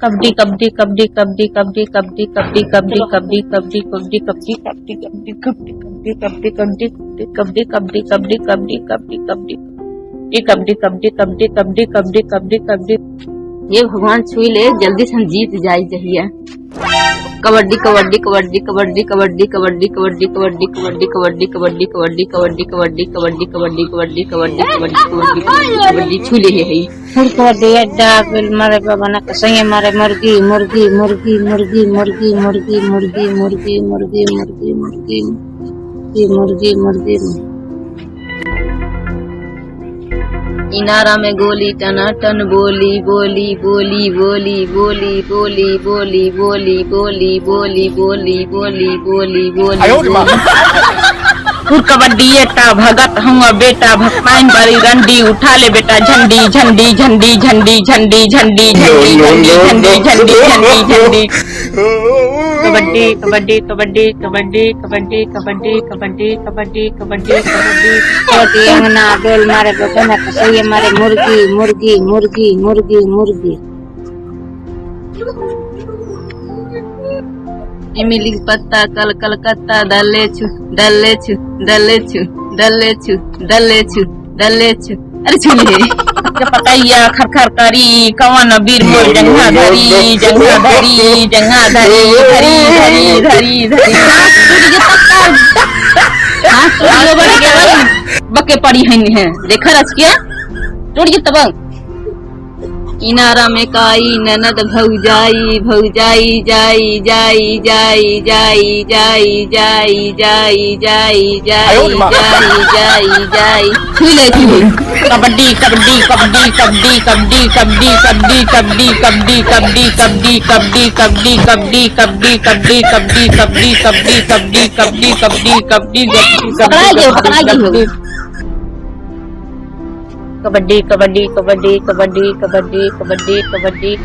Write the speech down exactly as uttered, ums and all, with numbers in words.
कबड्डी, कबड्डी, कबड्डी, कबड्डी, कबड्डी। ये कबड्डी, कबड्डी, कबड्डी, कबड्डी, कबड्डी, कबड्डी, कबड्डी। ये भगवान छुई ले, जल्दी से हम जीत जाई जहिया। कबड्डी, कबड्डी, कबड्डी, कबड्डी, कबड्डी, छुई ले है। फुल कबड्डी अड्डा, बिल मारे बाबा ना कसैया मारे मुर्गी, मुर्गी, मुर्गी। इनारा में गोली टनाटन बोली, बोली, बोली। फुल कबड्डी एटा भगत हूँ बेटा, भक्ताइन बड़ी रंडी, उठा ले बेटा झंडी, झंडी, झंडी। कबड्डी, कबड्डी, कबड्डी। छोटी अंगना डोल मारे बबन कसैया मारे मुर्गी, मुर्गी, मुर्गी, मुर्गी, मुर्गी। इमली के पत्ता कल कलकत्ता, डले छु, डले छु, डले छु, डले छु, डले छु, डले छु। अरे छुई ले। के पतैया खर खर करी, कवन बीर मोर जंघा धरी, जंघा धरी, जंघा धरी, धरी, धरी, धरी, धरी। हाँ, टूट गयो पत्ता। हाँ, टूट गयो, बड़ी के बड़ी। बके पड़ी है, है। देखा रच के? टूट गयो तब। इनारा में काई ननद भौजाई, भौजाई, जाई, जाई, जाई। छुई ले, छुई ले। कबड्डी, कबड्डी, कबड्डी। पकड़ा गयो, पकड़ा गयो। कबड्डी, कबड्डी, कबड्डी।